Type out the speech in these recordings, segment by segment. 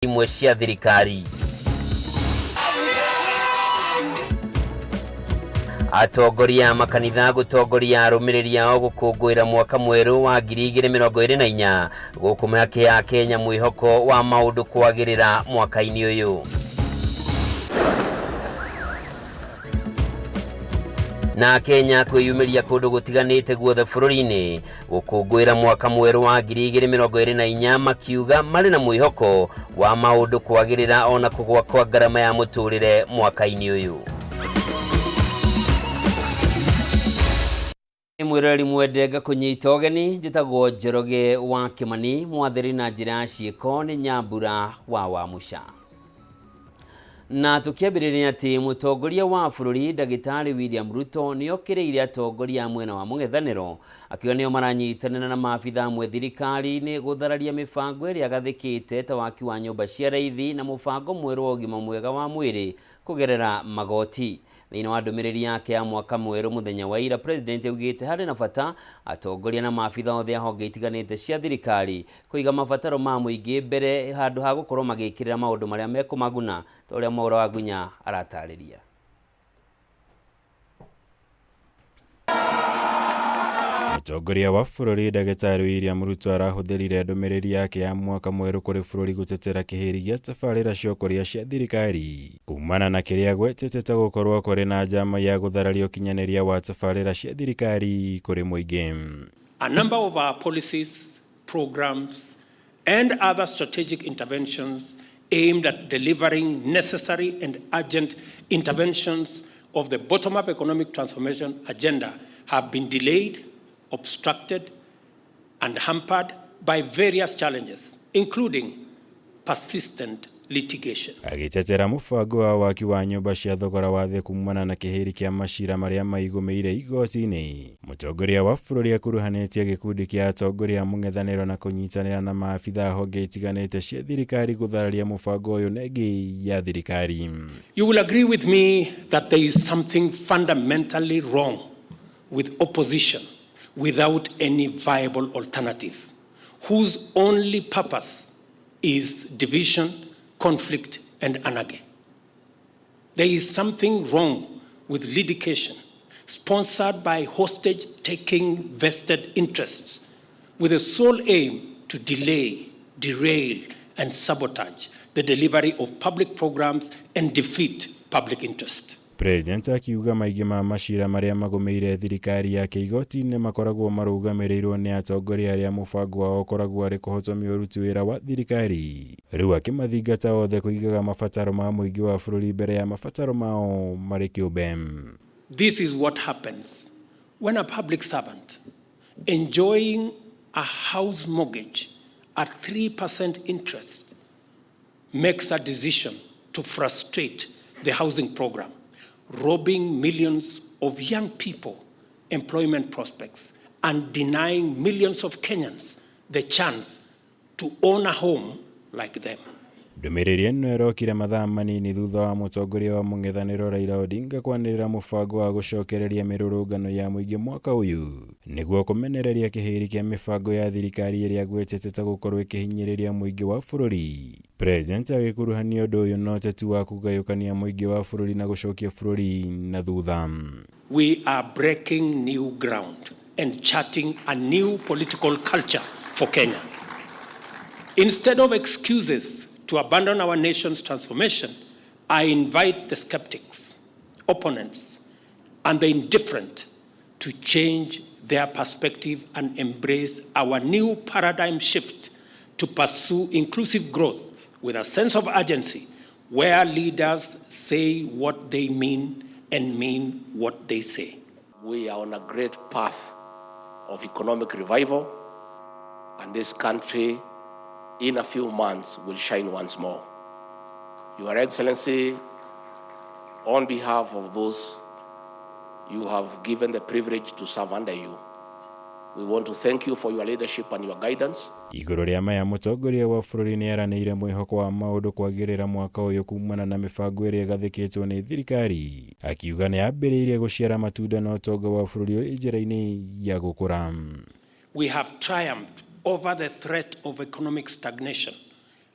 Imwe cia thirikari. Atongoria a makanitha gũtongoria arũmĩrĩri ao gũkũngũĩra mwaka mwerũ wa 2024 gũkũ mĩhaka ya Kenya mwĩhoko wa maũndũ kwagĩrĩra mwaka-inĩ ũyũ. Na Kenya kwĩyumĩria kũndũ gũtiganĩte guothe bũrũri-inĩ gũkũngũĩra mwaka mwerũ wa 2024 makiuga marĩ na mwĩhoko wa maũndũ kwagĩrĩra ona kũgwa kwa ngarama ya mũtũrĩre mwaka-inĩ ũyũ. Mwĩroreri mwende ngakũnyita ũgeni, njĩtagwo Njoroge wa Kĩmani, mwathĩri na njĩra ya ciĩko nĩ Nyambura wa Wamuca. Na tũkĩambĩrĩria atĩ mũtongoria wa bũrũri Ndagĩtarĩ William Ruto nĩ okĩrĩire atongoria a mwena wa mũng'ethanĩro akiuga nĩo maranyitanĩra na maabitha amwe thirikari-inĩ gũthararia mĩbango ĩrĩa agathĩkĩte ta waki wa nyũmba cia raithi na mũbango mwerũ wa ũgima mwega wa mwĩrĩ kũgerera magoti. Thĩinĩ wa ndũmĩrĩri yake ya mwaka mwerũ mũthenya wa ira, President augĩte harĩ na bata atongoria na maabitha othe a honge itiganĩte cia thirikari kũiga mabataro ma mũingĩ mbere handũ ha gũkorwo magĩkĩrĩra maũndũ marĩa mekũmaguna ta ũrĩa Mwaura Wagunya aratarĩria. Mũtongoria wa bũrũri Ndagĩtarĩ William Ruto arahũthĩrire ndũmĩrĩri yake ya mwaka mwerũ kũrĩ bũrũri gũtetera kĩhĩri gĩa tabarĩra cia ũkũria cia thirikari kumana na kĩrĩa agwetete ta gũkorwo kũrĩ na njama ya gũthararia ũkinyanĩria wa tabarĩra cia thirikari kũrĩ mũingĩ. A number of our policies, programs, and other strategic interventions aimed at delivering necessary and urgent interventions of the bottom-up economic transformation agenda have been delayed, obstructed, and hampered by various challenges, including persistent litigation. Agĩtetera mũbango wa waki wa nyũmba cia thogora wa thĩ kumana na kĩhĩri kĩa macira marĩa maigũmĩire igoti-inĩ, mũtongoria wa bũrũri akuruhanĩtie gĩkundi kĩa atongoria a mũng'ethanĩro na kũnyitanĩra na maabitha honge itiganĩte cia thirikari gũthararia mũbango ũyũ na ĩngĩ ya thirikari. You will agree with me that there is something fundamentally wrong with opposition without any viable alternative, whose only purpose is division, conflict, and anarchy. There is something wrong with litigation sponsored by hostage-taking vested interests with the sole aim to delay, derail, and sabotage the delivery of public programs and defeat public interest. President akiuga maingĩ ma macira marĩa magũmĩire thirikari yake igoti-inĩ makoragwo marũgamĩrĩirwo nĩ atongoria arĩa mũbango wao ũkoragwo arĩ kũhotomia ũruti wĩra wa thirikari, rĩu akĩmathingata othe kũigaga mabataro ma mũingĩ wa bũrũri mbere ya mabataro mao marĩ kĩũmbe. This is what happens when a public servant enjoying a house mortgage at 3% interest makes a decision to frustrate the housing program, robbing millions of young people employment prospects and denying millions of Kenyans the chance to own a home like them. Ndũmĩrĩri ĩno ĩrokire mathaa manini thutha wa mũtongoria wa mũng'ethanĩro Raila Odinga kwanĩrĩra mũbango wa gũcokereria mĩrũrũngano ya mũingĩ mwaka ũyũ nĩguo kũmenereria kĩhĩri kĩa mĩbango ya thirikari ĩrĩa agwetete ta gũkorwo ĩkĩhinyĩrĩria mũingĩ wa bũrũri. President agĩkuruhania ũndũ ũyũ na ũteti wa kũgayũkania mũingĩ wa bũrũri na gũcokia bũrũri na thutha. We are breaking new ground and charting a new political culture for Kenya. Instead of excuses to abandon our nation's transformation, I invite the skeptics, opponents, and the indifferent to change their perspective and embrace our new paradigm shift to pursue inclusive growth with a sense of urgency, where leaders say what they mean and mean what they say. We are on a great path of economic revival, and this country in a few months will shine once more. Your Excellency, on behalf of those you have given the privilege to serve under you, we want to thank you for your leadership and your guidance. Igũrũ rĩa maya, mũtongoria wa bũrũri nĩ aranĩire mwĩhoko wa maũndũ kwagĩrĩra mwaka ũyũ kumana na mĩbango ĩrĩa ĩgathĩkĩtwo nĩ thirikari, akiuga nĩ yambĩrĩirie gũciara matunda na ũtonga wa bũrũri ũrĩ njĩra-inĩ ya gũkũra. We have triumphed over the threat of economic stagnation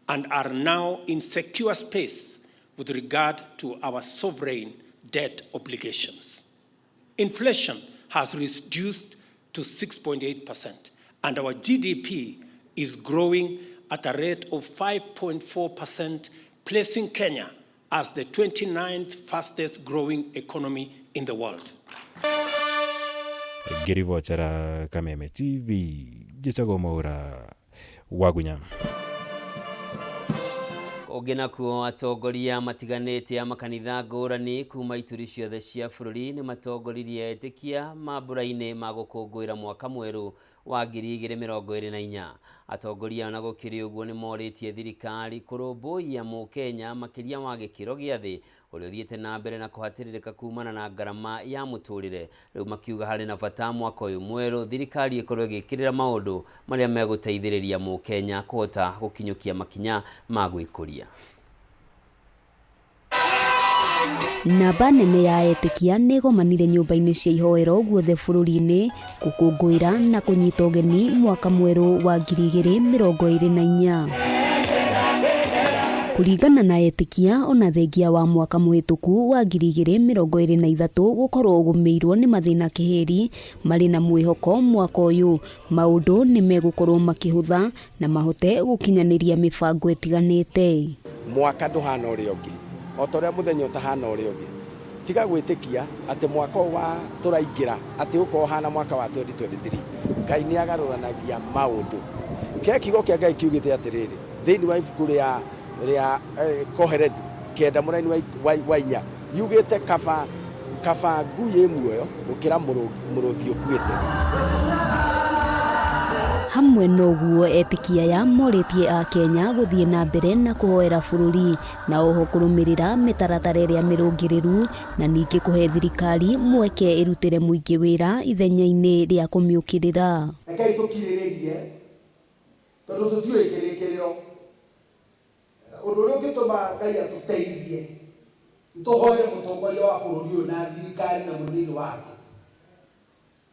and are now in secure space with regard to our sovereign debt obligations. Inflation has reduced to 6.8%, and our GDP is growing at a rate of 5.4%, placing Kenya as the 29th fastest growing economy in the world. Ngĩribotera Kameme TV, njĩtagwo Mwaura Wagunya. Ũngĩ nakuo, atongoria matiganĩte a makanitha ngũrani kuma ituri ciothe cia bũrũri nĩ matongoririe etĩkia mambura-inĩ ma gũkũngũĩra mwaka mwerũ wa 2024. Atongoria ona gũkĩrĩ ũguo nĩ morĩtie thirikari kũrũmbũiya mũkenya makĩria wa gĩkĩro gĩa thĩ ũrĩa ũthiĩte na mbere na kũhatĩrĩrĩka kumana na ngarama ya mũtũrĩre. Rĩu makiuga harĩ na bata mwaka ũyũ mwerũ thirikari ĩkorwo ĩgĩkĩrĩra maũndũ marĩa megũteithĩrĩria mũkenya kũhota gũkinyũkia makinya ma gwĩkũria. Namba nene ya etĩkia nĩ ĩgomanire nyũmba-inĩ cia ihoero guothe bũrũri-inĩ gũkũngũĩra na kũnyita ũgeni mwaka mwerũ wa 2024. Kũringana na etĩkia, ona thengia wa mwaka mũhĩtũku wa 2023 gũkorwo ũgũmĩirwo nĩ mathĩna kĩhĩri, marĩ na mwĩhoko mwaka ũyũ maũndũ nĩ megũkorwo makĩhũtha na mahote gũkinyanĩria mĩbango ĩtiganĩte. Mwaka ndũhana ũrĩa ũngĩ, o ta ũrĩa mũthenya ũtahana ũrĩa ũngĩ. Tiga gwĩtĩkia atĩ mwaka ũyũ wa tũraingĩra atĩ ũkorwo ũhana mwaka wa 2023. Ngai nĩ agarũranagia maũndũ. Kĩa kiugo kĩa Ngai kiugĩte atĩrĩrĩ, thĩinĩ wa ibuku rĩa Kohelethu 9 mũraini wa 4, yugĩte kaba ngui ĩ muoyo gũkĩra mũrũthi ũkuĩte. Hamwe na ũguo, etĩkia aya morĩtie akenya gũthiĩ na mbere na kũhoera bũrũri na oho kũrũmĩrĩra mĩtaratara ĩrĩa mĩrũngĩrĩru na ningĩ kũhe thirikari mweke ĩrutĩre mũingĩ wĩra ithenya-inĩ rĩa kũmĩũkĩrĩra. Rekei tũkirĩrĩrie tondũ tũtiũĩ kĩrĩkĩrĩro. Ũndũ ũrĩa ũngĩtũma Ngai atũteithie nĩ tũhoere mũtongoria wa bũrũri ũyũ na thirikari na mũnini wake,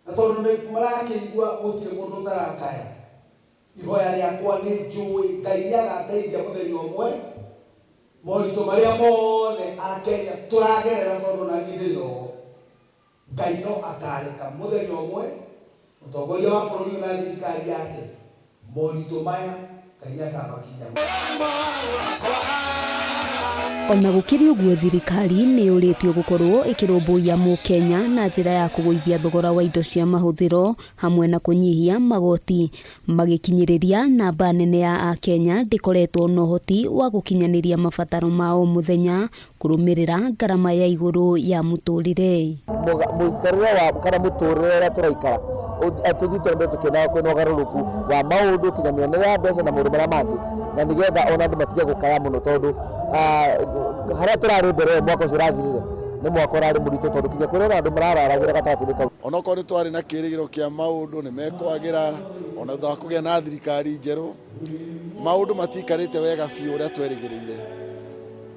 na tondũ nĩ marakĩigua gũtirĩ mũndũ ũtarakaya, ihoya rĩakwa nĩ njũĩ Ngai nĩ agateithia mũthenya ũmwe moritũ marĩa mothe akenya tũragerera, tondũ na niĩ ndĩ noho, Ngai no akareka mũthenya ũmwe mũtongoria wa bũrũri ũyũ na thirikari yake moritũ maya Ngai nĩ akamakinya. Ona gũkĩrĩ ũguo, thirikari nĩ yũrĩtio gũkorwo ĩkĩrũmbũiya mũkenya na njĩra ya kũgũithia thogora wa indo cia mahũthĩro hamwe na kũnyihia magoti, magĩkinyĩrĩria namba nene ya akenya ndĩkoretwo na ũhoti wa gũkinyanĩria mabataro ma o mũthenya kũrũmĩrĩra ngarama ya igũrũ ya mũtũrĩre. Mũikarĩre wa kana mũtũrĩre ũrĩa tũraikara tũthiĩte na mbere tũkĩonaga kwĩna ũgarũrũku wa maũndũ kinya mĩonere ya mbeca na maũndũ marĩa mangĩ, na nĩgetha ona andũ matige gũkaya mũno, tondũ harĩa tũrarĩ mbere ĩyo mwaka ũcio ũrathirire nĩ mwaka ũrarĩ mũritũ, tondũ kinya kũrĩ ona andũ marararagĩra gatagatĩ-inĩ kau. Onokorwo nĩ twarĩ na kĩrĩgĩrĩro kĩa maũndũ nĩ mekwagĩra, ona thutha wa kũgĩa na thirikari njerũ maũndũ matiikarĩte wega biũ ũrĩa twerĩgĩrĩire,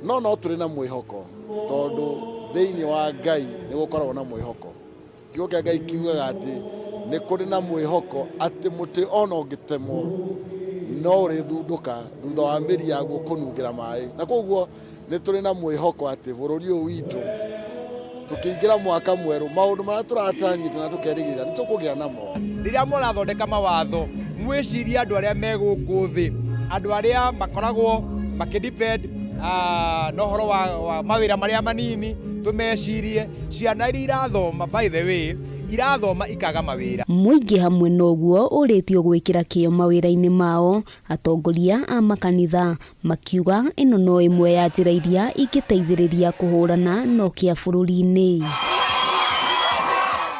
no tũrĩ na mwĩhoko tondũ thĩinĩ wa Ngai nĩ gũkoragwo na mwĩhoko. Kiugo kĩa Ngai kiugaga atĩ nĩ kũrĩ na mwĩhoko atĩ mũtĩ ona ũngĩtemwo no ũrĩthundũka thutha wa mĩri yaguo kũnungĩra maĩ, na koguo nĩ tũrĩ na mwĩhoko atĩ bũrũri ũyũ witũ tũkĩingĩra mwaka mwerũ maũndũ marĩa tũratanyĩte na tũkerĩgĩrĩra nĩ tũkũgĩa namo. Rĩrĩa mũrathondeka mawatho, mwĩcirie andũ arĩa me gũkũ thĩ, andũ arĩa makoragwo makĩdepend na ũhoro wa mawĩra marĩa manini, tũmecirie ciana iria irathoma, by the way, irathoma ikaga mawĩra. Mũingĩ hamwe na ũguo ũrĩtio gwĩkĩra kĩyo mawĩra-inĩ mao, atongoria a makanitha makiuga ĩno no ĩmwe ya njĩra iria ingĩteithĩrĩria kũhũrana na ũkĩa bũrũri-inĩ.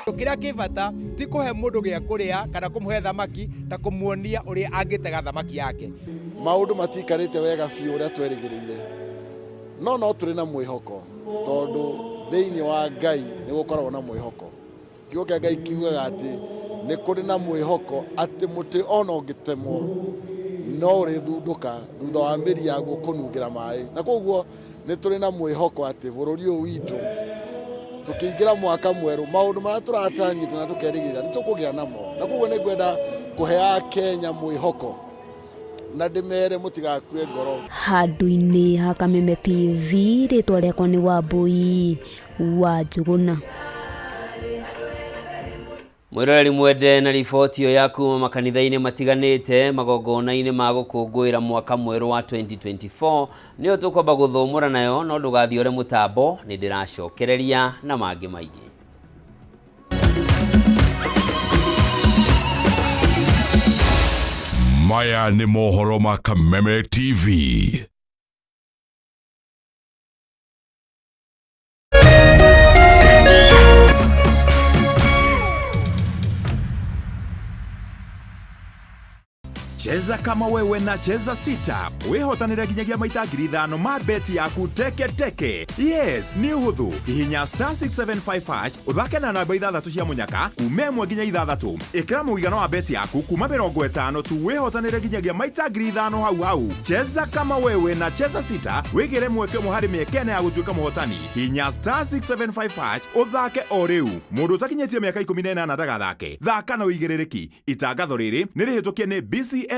Kĩrĩa kĩ bata ti kũhe mũndũ gĩa kũrĩa kana kũmũhe thamaki, ta kũmuonia ũrĩa angĩtega thamaki yake. Maũndũ matiikarĩte wega biũ ũrĩa twerĩgĩrĩire, no tũrĩ na mwĩhoko tondũ thĩinĩ wa Ngai nĩ gũkoragwo na mwĩhoko. Kiugo kĩa Ngai kiugaga atĩ nĩ kũrĩ na mwĩhoko atĩ mũtĩ ona ũngĩtemwo no ũrĩthundũka thutha wa mĩri yaguo kũnungĩra maĩ, na koguo nĩ tũrĩ na mwĩhoko atĩ bũrũri ũyũ witũ tũkĩingĩra mwaka mwerũ maũndũ marĩa tũratanyĩte na tũkerĩgĩrĩra nĩ tũkũgĩa namo, na koguo nĩ ngwenda kũhe akenya mwĩhoko Na ndĩmere mũtigakue ngoro. Handũ-inĩ ha Kameme TV, rĩtwa rĩakwa nĩ Wambũi wa Njũgũna. Mwĩroreri mwende na riboti ĩyo ya kuma makanitha-inĩ matiganĩte magongona-inĩ ma gũkũngũĩra mwaka mwerũ wa 2024 nĩyo tũkwamba gũthũmũra nayo, no ndũgathiore mũtambo, nĩ ndĩracokereria na mangĩ maingĩ. Maya nĩ mohoro ma Kameme TV. Cheza kama wewe na Cheza Sita wihotanire nginyagia maita 5,000 ma beti yaku teke teke. Yes, nĩ ũhũthũ. Hihinya star 675 hash ũthake na namba ithathatũ cia mũnyaka kuma 1 nginya 6. Ĩkĩra mũigana wa beti yaku kuma 50 tu wĩhotanĩre nginyagia maita 5,000 hau hau. Cheza kama wewe na Cheza Sita wĩgĩre mweke ũmwe harĩ mĩeke ĩna ya gũtuĩka mũhotani. Hihinya star 675 hash ũthake o rĩu. Mũndũ ũtakinyĩtie mĩaka 18 ndagathake. Thaka na ũigĩrĩrĩki. Itangatho rĩrĩ nĩ rĩhĩtũkie nĩ BCLB.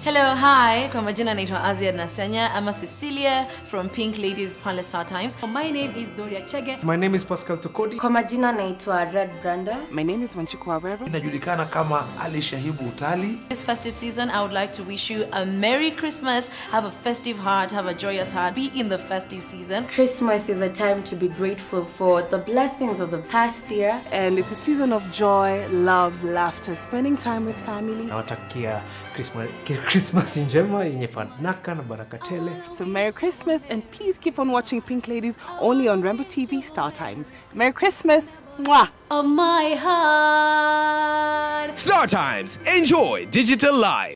Hello, hi. Kwa majina naitwa Azia Nasenya. I'm a Cecilia from Pink Ladies Palace Star Times. My name is Doria Chege. My name is Pascal Tokodi. Kwa majina naitwa Red Branda. My name is Wanjiku Waweru. Inajulikana kama Ali Shahibu Utali. This festive season, I would like to wish you a Merry Christmas. Have a festive heart, have a joyous heart. Be in the festive season. Christmas is a time to be grateful for the blessings of the past year. And it's a season of joy, love, laughter, spending time with family. Nawatakia Christmas, Christmas njema yenye fanaka na baraka tele. So Merry Christmas and please keep on watching Pink Ladies only on Rembo TV Star Times. Merry Christmas. Mwah. Of my heart. Star Times. Enjoy digital life.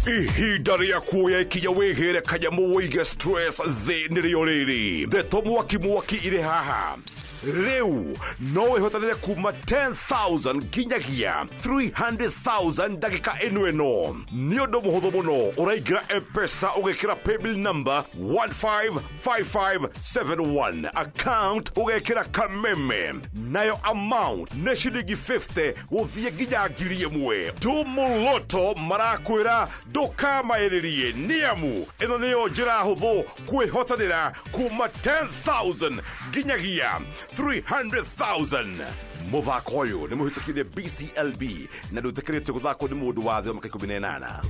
Ihinda rĩa kuoya ikinya wĩgĩre kanyamũ wĩige stress thĩ nĩrĩo rĩrĩ. Ndeto mwaki mwaki irĩ haha. Rĩu no wĩhotanĩre kuma 10,000 nginyagia 300,000 ndagĩka ĩno ĩno. Nĩ ũndũ mũhũthũ mũno, ũraingĩra M-Pesa ũgekĩra paybill number 155571, account ũgekĩra Kameme, nayo amount nĩ ciringi 50 gũthiĩ nginya 1,000. Tumuloto marakwĩra ndũkamaĩrĩrie, nĩamu ĩno nĩyo njĩra hũthũ kwĩhotanĩra kuma 10,000 nginyagia 300,000. Mũthako ũyũ nĩ mũhĩtũkire BCLB na ndũĩtĩkĩrĩtio gũthakwo nĩ mũndũ wa thĩ wa mĩaka 18.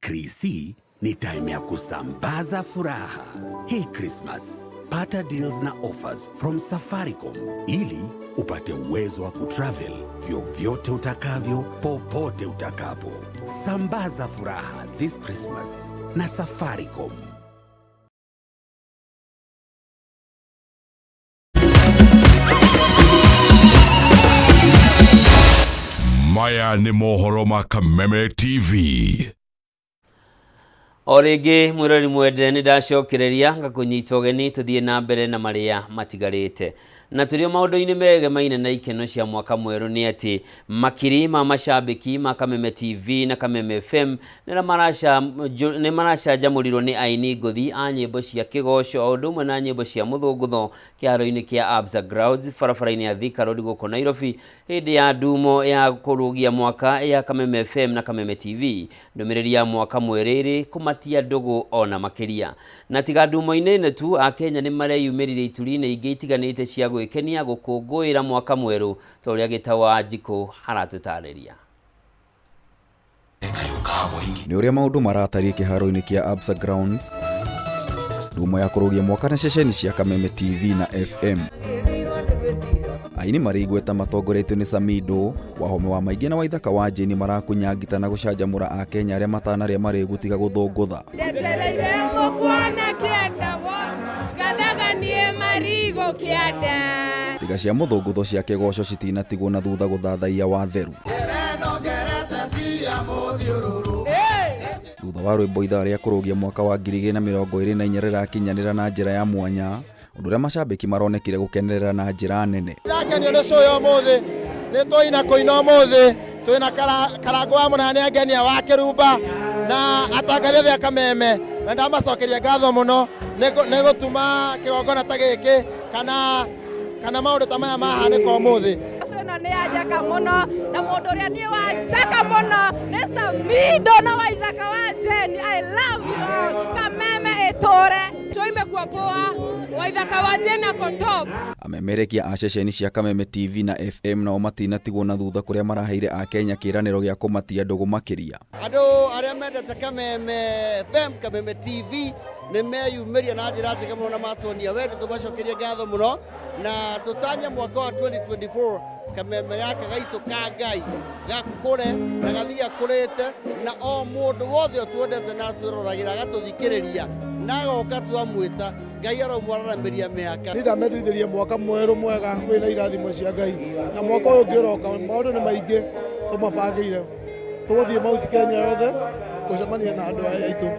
Krisi ni time ya kusambaza furaha. Hii Christmas, pata deals na offers from Safaricom ili upate uwezo wa kutravel vyovyote utakavyo popote utakapo. Sambaza furaha this Christmas na Safaricom. Maya nĩ mohoro ma Kameme TV. O rĩngĩ mwĩrori mwende, nĩ ndacokereria ngakũnyita ũgeni tũthiĩ na mbere na marĩa matigarĩte. Na tũrĩ o maũndũ-inĩ megemaine na ikeno cia mwaka mwerũ nĩ atĩ makiri ma macambĩki ma Kameme TV na Kameme FM nĩ maracanjamũrirwo nĩ aini ngũthi a nyĩmbo cia kĩgoco o ũndũ ũmwe na nyĩmbo cia mũthũngũtho kĩharo-inĩ kĩa Absa Grounds barabara-inĩ ya Thika Road gũkũ Nairobi hĩndĩ ya ndumo ya kũrũgia mwaka ya Kameme FM na Kameme TV. Ndũmĩrĩri ya mwaka mwerũ ĩrĩ kũmatia ndũgũ ona makĩria. Na tiga ndumo-inĩ ĩno tu, Akenya nĩ mareyumĩririe ituri-inĩ ingĩ itiganĩte cia gwĩkenia gũkũngũĩra mwaka mwerũ ta ũrĩa Gĩtaũ wa Njikũ aratũtarĩria. Nĩ ũrĩa maũndũ maratariĩ kĩharo-inĩ kĩa Absa Grounds, ndumo ya kũrũgia mwaka na ceceni cia Kameme TV na FM. Aini marĩ igweta matongoretio nĩ Samido, Wahome wa Maingĩ na Waithaka wa Jane marakunya ngita na gũcanjamũra Akenya arĩa matanarĩa marĩgu tiga gũthũngũtha. Ndetereire gũkuona kĩanda ngathaganie marigo kĩanda. Tiga cia mũthũngũtho cia kĩgoco citinatigwo na thutha gũthathaiya wa theru. Thutha wa rwĩmbo ithaa rĩa kũrũgia mwaka wa 2024 rĩrakinyanĩra na njĩra ya mwanya, ũndũ ũrĩa macambĩki maronekire gũkenerera na njĩra nene. Ndakenio nĩ show ya ũmũthĩ, nĩ twaina kũina ũmũthĩ, twĩna Karangũ wa Mũnene Angenia wa Kĩrumba, Na atangathi othe a Kameme na ndamacokeria ngatho mũno nĩ gũtuma kĩgongona ta gĩkĩ kana kana maũndũ ta maya mahanĩka ũmũthĩ. Ĩno nĩ ya njaka mũno na mũndũ ũrĩa niĩ wa njaka mũno nĩ Samido na Waithaka wa Jeni. I love you all. Kameme ĩtũre. Show imekuwa poa. Waithaka wa Jeni ako top. Amemerekia a ceceni cia Kameme TV na FM nao matinatigwo na thutha kũrĩa maraheire akenya kĩĩranĩro gĩa kũmatia ndũgũ makĩria. Andũ arĩa mendete Kameme FM, Kameme TV nĩ meyumĩria na njĩra njega mũno na matuonia wendo, tũmacokerie ngatho mũno na tũtanye mwaka wa 2024 Kameme yake gaitũ ka Ngai gakũre na gathiĩ gakũrĩte, na o mũndũ wothe ũtwendete na atwĩroragĩra agatũthikĩrĩria na agoka twamwĩta, Ngai aromwararamĩria mĩhaka. Nĩ ndamendithĩria mwaka mwerũ mwega wĩna irathimo cia Ngai, na mwaka ũyũ ũngĩ ũroka maũndũ nĩ maingĩ tũmabangĩire, tũgũthiĩ Mount Kenya yothe gũcemania na andũ aya aitũ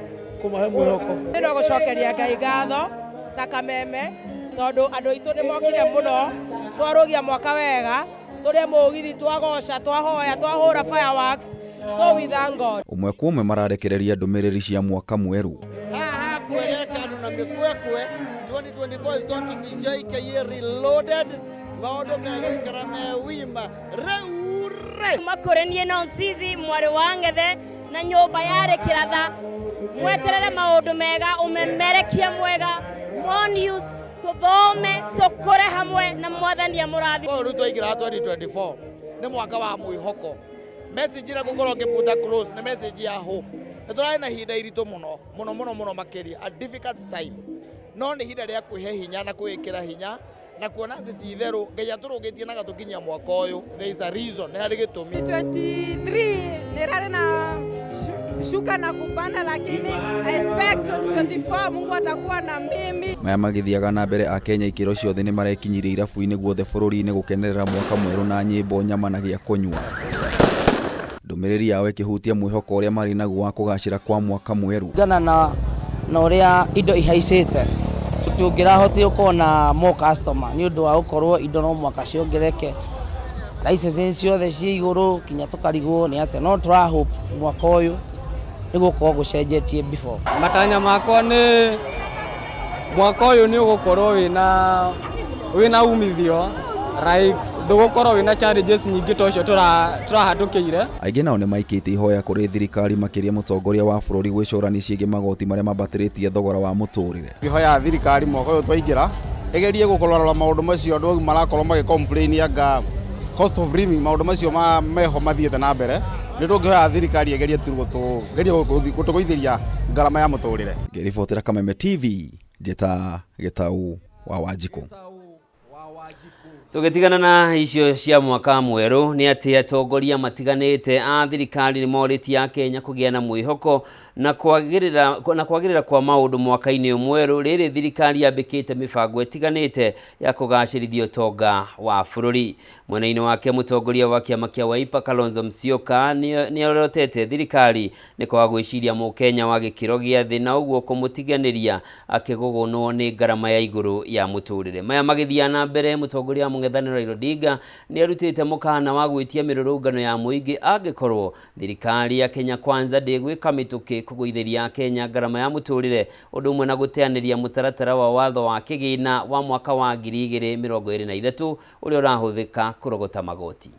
kũmahe mwĩhoko. Nĩ no gũcokeria Ngai ngatho ta Kameme tondũ andũ aitũ nĩ mokire mũno, twarũgia mwaka wega, tũrĩe mũgithi, twagoca, twahoya, twahũra fireworks, so we thank God. Ũmwe kwa ũmwe mararekereria ndũmĩrĩri cia mwaka mwerũ. Haha kwegeka andũ na mĩkwekwe, 2024 is going to be JKA reloaded, maũndũ megũikara me wima rĩu rĩ. Makũrĩ niĩ no Nzizi mwarĩ wa Ng'ethe na nyũmba yarĩ kĩratha, mweterere maũndũ mega, ũmemerekie mwega, more news, tũthome tũkũre hamwe na mwathani amũrathime. Ũyũ rĩu twaingĩra 2024 nĩ mwaka wa mwĩhoko. Message ĩrĩa ngũkorwo ngĩputa close nĩ message ya hope. Nĩ tũrarĩ na ihinda iritũ mũno mũno mũno mũno makĩria, a difficult time, no nĩ ihinda rĩa kwĩhe hinya na kwĩĩkĩra hinya na kuona atĩ ti itherũ Ngai atũrũgĩtie na agatũkinyia mwaka ũyũ. There is a reason, nĩ harĩ gĩtũmi. 23 nĩ rarĩ na shuka na kupanda, lakini I expect 2024 Mungu atakuwa na mimi. Maya magĩthiaga na mbere, akenya ikĩro ciothe nĩ marekinyirie irabu-inĩ guothe bũrũri-inĩ gũkenerera mwaka mwerũ na nyĩmbo, nyama na gĩa kũnyua. Ndũmĩrĩri yao ĩkĩhutia mwĩhoko ũrĩa marĩ naguo wa kũgacĩra kwa mwaka mwerũ. Gana na ũrĩa indo ihaicĩte, tũngĩrahotire gũkorwo na more customer nĩ ũndũ wa gũkorwo indo no mũhaka ciongereke, licenses ciothe ciĩ igũrũ kinya tũkarigwo nĩ atĩa, no tũra hope mwaka ũyũ nĩ gũkorwo gũcenjetie before. Matanya makwa nĩ mwaka ũyũ nĩ ũgũkorwo wĩna umithio, like ndũgũkorwo wĩna challenges nyingĩ ta ũcio tũrahatũkĩire. Aingĩ nao nĩ maikĩtie ihoya kũrĩ thirikari, makĩria mũtongoria wa bũrũri gwĩcũrania ciĩgiĩ magoti marĩa mambatĩrĩtie thogora wa mũtũrĩre. Ngĩhoya thirikari mwaka ũyũ twaingĩra ĩgerie gũkũrora maũndũ macio andũ marakorwo magĩ complain anga cost of living, maũndũ macio meho mathiĩte na mbere, nĩ tũngĩhoya thirikari ĩgerie tu gũtũgũithĩria ngarama ya mũtũrĩre. Ngĩribotera Kameme TV, njĩta Gĩtau wa Wanjikũ. Tũgĩtigana na icio cia mwaka mwerũ nĩ atĩ atongoria matiganĩte a thirikari nĩ morĩtie Akenya kũgĩa na mwĩhoko na kwagĩrĩra kwa maũndũ mwaka-inĩ mwerũ rĩrĩ thirikari yambĩkĩte mĩbango ĩtiganĩte ya kũgacĩrithia ũtonga wa bũrũri. Mwena-inĩ wake mũtongoria wa kĩama kĩa Wiper Kalonzo Musyoka nĩ orotete thirikari nĩ kwaga gwĩciria mũkenya wa gĩkĩro gĩa thĩ na ũguo kũmũtiganĩria akĩgũgũnwo nĩ ngarama ya igũrũ ya mũtũrĩre. Maya magĩthiĩ na mbere, mũtongoria wa mũng'ethanĩro Raila Odinga nĩ arutĩte mũkana wa gwĩtia mĩrũrũngano ya mũingĩ angĩkorwo thirikari ya Kenya Kwanza ndĩgwĩka mĩtũkĩ kũgũithĩria Akenya ngarama ya mũtũrĩre, ũndũ ũmwe na gũteanĩria mũtaratara wa watho wa kĩgĩna wa mwaka wa 2023 ũrĩa ũrahũthĩka kũrogota magoti.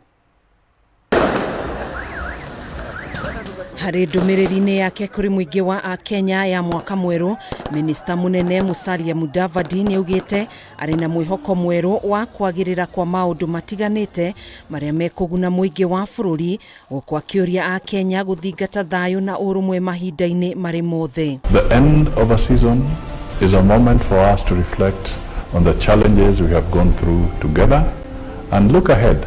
Harĩ ndũmĩrĩri-inĩ yake kũrĩ mũingĩ wa Akenya ya mwaka mwerũ, minista mũnene Musalia Mudavadi nĩ augĩte arĩ na mwĩhoko mwerũ wa kwagĩrĩra kwa maũndũ matiganĩte marĩa mekũguna mũingĩ wa bũrũri, gũkũ akĩũria Akenya gũthingata thayũ na ũrũmwe mahinda-inĩ marĩ mothe. The end of a season is a moment for us to reflect on the challenges we have gone through together and look ahead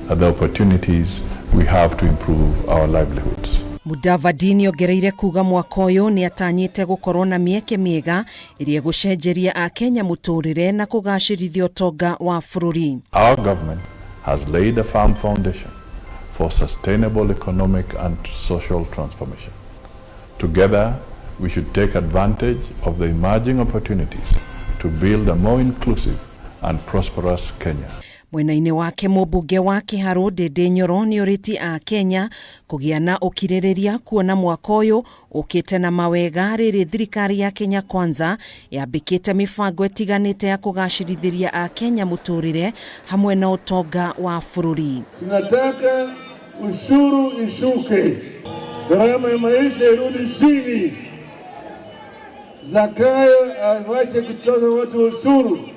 at the opportunities we have to improve our livelihoods. Mudavadi nĩongereire kuga mwaka ũyũ nĩ atanyĩte gũkorwo na mĩeke mĩega ĩrĩa ĩgũcenjeria Akenya mũtũrĩre na kũgacĩrithia ũtonga wa bũrũri. Our government has laid a firm foundation for sustainable economic and social transformation. Together, we should take advantage of the emerging opportunities to build a more inclusive and prosperous Kenya. Mwena-inĩ wake mũmbunge wa Kĩharũ Ndĩndĩ Nyoro nĩorĩtie a Kenya kũgĩa na ũkirĩrĩria kuona mwaka ũyũ ũkĩte na mawega rĩrĩ thirikari ya Kenya Kwanza yambĩkĩte mĩbango ĩtiganĩte ya kũgacĩrithĩria a Kenya mũtũrĩre hamwe na ũtonga wa bũrũri. Tunataka ushuru ishuke, gharama ya maisha irudi chini, Zakayo awache kutoza watu ushuru,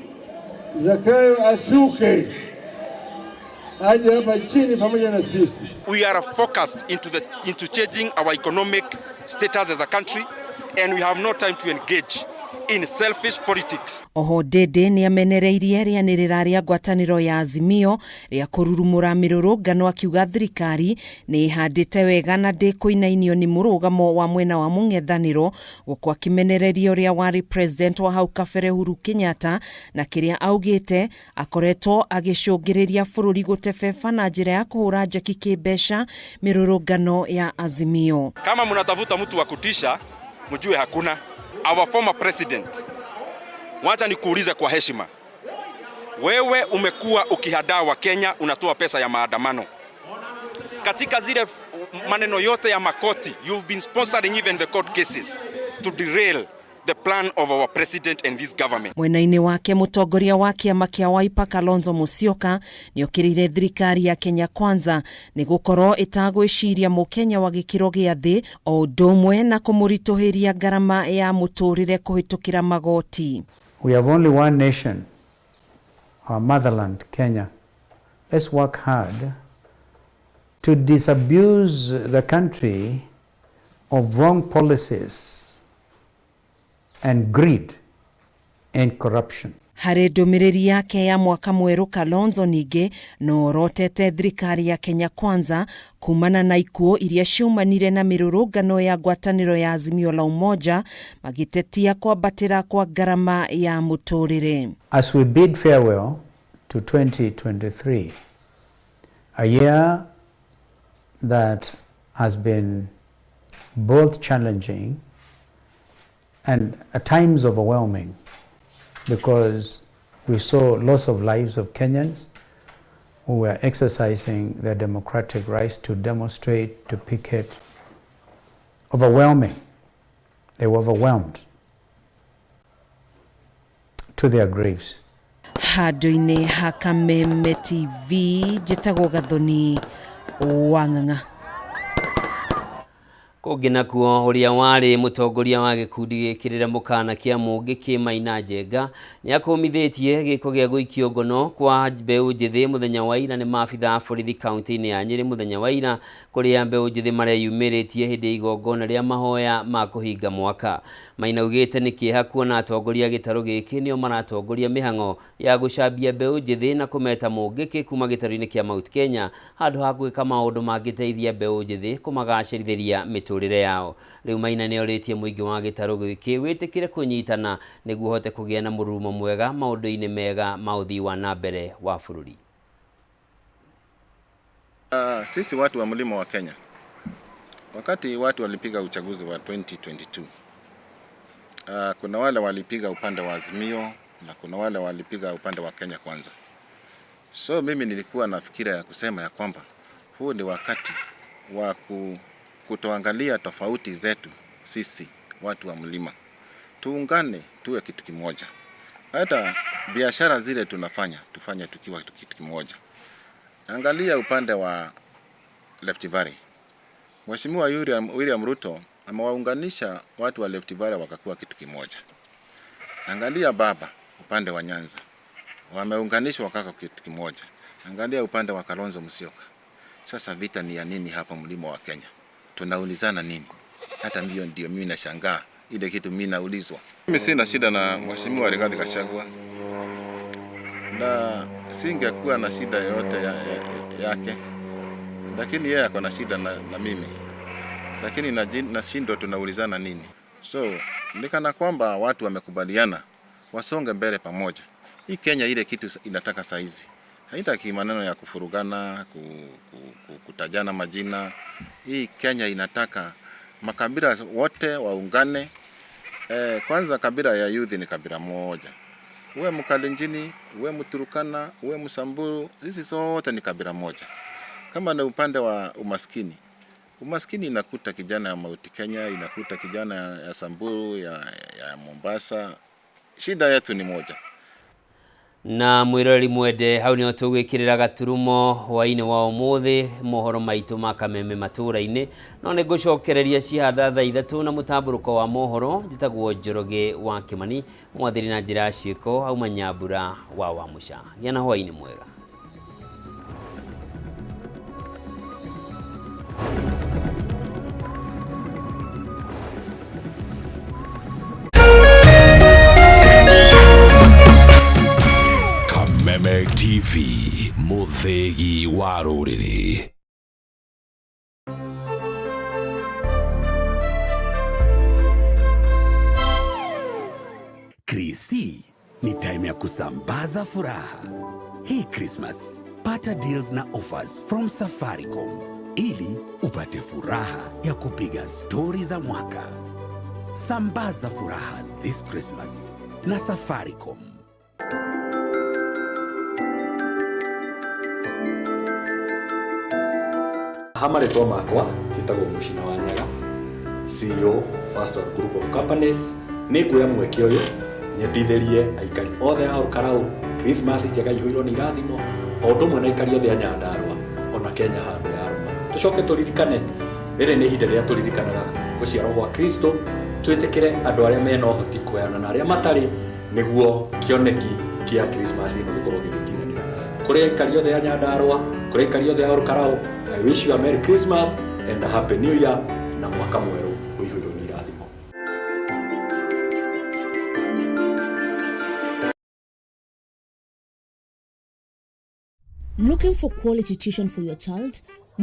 Zakayo ashuke aje hapa chini pamoja na sisi. We are focused into changing our economic status as a country and we have no time to engage in selfish politics. Oho Ndĩndĩ nĩamenereirie rĩanĩrĩra rĩa ngwatanĩro ya Azimio rĩa kũrurumũra mĩrũrũngano akiuga thirikari nĩ ĩhandĩte wega na ndĩkũinainio nĩ mũrũgamo wa mwena wa mũng'ethanĩro gũkũ akĩmenereria ũrĩa warĩ president wa hau kabere Uhuru Kenyatta na kĩrĩa augĩte akoretwo agĩcũngĩrĩria bũrũri gũtebeba na njĩra ya kũhũra njeki kĩmbeca mĩrũrũngano ya Azimio. Kama mnatafuta mtu wa kutisha, mjue hakuna. Our former president, wacha nikuulize kwa heshima, wewe umekuwa ukihadaa wa Kenya, unatoa pesa ya maandamano katika zile maneno yote ya makoti, you've been sponsoring even the court cases to derail the plan of our president and this government. Mwena-inĩ wake mũtongoria wa kĩama kĩa Wiper Kalonzo Musyoka nĩokĩrĩire thirikari ya Kenya Kwanza nĩ gũkorwo ĩtagwĩciria mũkenya wa gĩkĩro gĩa thĩ o ũndũ ũmwe na kũmũritũhĩria ngarama ya mũtũrĩre kũhĩtũkĩra magoti. We have only one nation, our motherland, Kenya. Let's work hard to disabuse the country of wrong policies and greed and corruption. Harĩ ndũmĩrĩri yake ya mwaka mwerũ Kalonzo ningĩ no orotete thirikari ya Kenya Kwanza kumana na ikuũ iria ciaumanire na mĩrũrũngano ya ngwatanĩro ya Azimio la Umoja magĩtetia kwambatĩra kwa ngarama ya mũtũrĩre. As we bid farewell to 2023, a year that has been both challenging and at times overwhelming, because we saw loss of lives of Kenyans who were exercising their democratic rights to demonstrate, to picket. Overwhelming. They were overwhelmed to their graves. Handũ-inĩ ha Kameme TV njĩtagwo Gathoni Wang'ang'a. Kũngĩ nakuo ũrĩa warĩ mũtongoria wa gĩkundi gĩkĩrĩre mũkana kĩa Mũngĩkĩ Maina Njenga nĩakũmithĩtie gĩko gĩa gũikio ngono kwa mbeũ njĩthĩ mũthenya wa ira nĩ maabitha a borithi kaunti-inĩ ya Nyĩrĩ mũthenya wa ira kũrĩa mbeũ njĩthĩ mareyumĩrĩtie hĩndĩ ya igongona rĩa mahoya ma kũhinga mwaka. Maina augĩte nĩ kĩeha kuona atongoria a gĩtarũ gĩkĩ nĩo maratongoria mĩhang'o ya gũcambia mbeũ njĩthĩ na kũmeta Mũngĩkĩ kuma gĩtarũ-inĩ kĩa Mount Kenya handũ ha gwĩka maũndũ mangĩteithia mbeũ njĩthĩ kũmagacĩrithĩria mĩtũrĩre yao. Rĩu Maina nĩorĩtie mũingĩ wa gĩtarũ gĩkĩ wĩtĩkĩre kũnyitana nĩguo ũhote kũgĩa na mũrurumo mwega maũndũ-inĩ mega ma ũthii wa na mbere wa bũrũri. Sisi watu wa mlima wa Kenya, wakati watu walipiga uchaguzi wa 2022, kuna wale walipiga upande wa Azimio na kuna wale walipiga upande wa Kenya Kwanza. So mimi nilikuwa na fikira ya kusema ya kwamba huu ni wakati wa kutoangalia tofauti zetu sisi watu wa mlima, tuungane tuwe kitu kimoja. Hata biashara zile tunafanya tufanye tukiwa kitu kimoja. Angalia upande wa Left Valley. Mheshimiwa William Ruto amewaunganisha watu wa Left Valley wakakuwa kitu kimoja. Angalia baba upande wa Nyanza, wameunganishwa wakakuwa kitu kimoja. Angalia upande wa Kalonzo Musyoka. Sasa vita ni ya nini hapa mlima wa Kenya? Tunaulizana nini? Hata mimi ndio mimi nashangaa ile kitu mimi naulizwa. Mimi sina shida na Mheshimiwa Rigathi Gachagua, na singekuwa na shida yoyote yake, lakini yeye ako na shida na mimi, lakini nashindwa tunaulizana nini. So nikana kwamba watu wamekubaliana wasonge mbele pamoja. Hii Kenya ile kitu inataka saizi haitaki maneno ya kufurugana, kutajana majina. Hii Kenya inataka makabila wote waungane. Kwanza kabila ya youth ni kabila moja. Uwe Mkalenjini, uwe Mturukana, uwe Msamburu, sisi sote ni kabila moja. Kama ni upande wa umaskini, umaskini inakuta kijana ya Mount Kenya, inakuta kijana ya Samburu, ya Mombasa. Shida yetu ni moja. Na mwiroreri mwende hau nĩho tũgwĩkĩrĩra gaturumo hwaĩ-inĩ wa ũmũthĩ mohoro maitũ ma Kameme matũra-inĩ no nĩ ngũcokereria cihanda thaa 3 na mũtambũrũko wa mohoro. Njĩtagwo Njoroge wa Kĩmani, mwathĩri na njĩra ya ciĩko auma Nyambura wa Wamũca. Gĩa na hwaĩ-inĩ mwega. Kameme TV, mũthĩgi wa rũrĩrĩ. Krisi ni time ya kusambaza furaha. Hii Christmas, pata deals na offers from Safaricom ili upate furaha ya kupiga stori za mwaka. Sambaza furaha this Christmas na Safaricom. Ha marĩtwa makwa njĩtagwo Mũcina wa Nyaga, CEO First One Group of Companies. Nĩ nguoya mweke ũyũ nyendithĩrie aikari othe a Olkalau Christmas njega ihũirwo nĩ irathimo, o ũndũ ũmwe na aikari othe a Nyandarua ona Kenya handũ yarũma. Tũcoke tũririkane rĩrĩ nĩ ihinda rĩrĩa tũririkanaga gũciarwo gwa Kristo, twĩtĩkĩre andũ arĩa mena ũhoti kũgayana na arĩa matarĩ nĩguo kĩoneki kĩa Christmas ĩno gĩkorwo gĩgĩkinyanĩra. Kũrĩ aikari othe a Nyandarua, kũrĩ aikari othe a Olkalau, I wish you a Merry Christmas and a Happy New Year na mwaka mwerũ ũihũirwo nĩ irathimo. Looking for quality tuition for your child?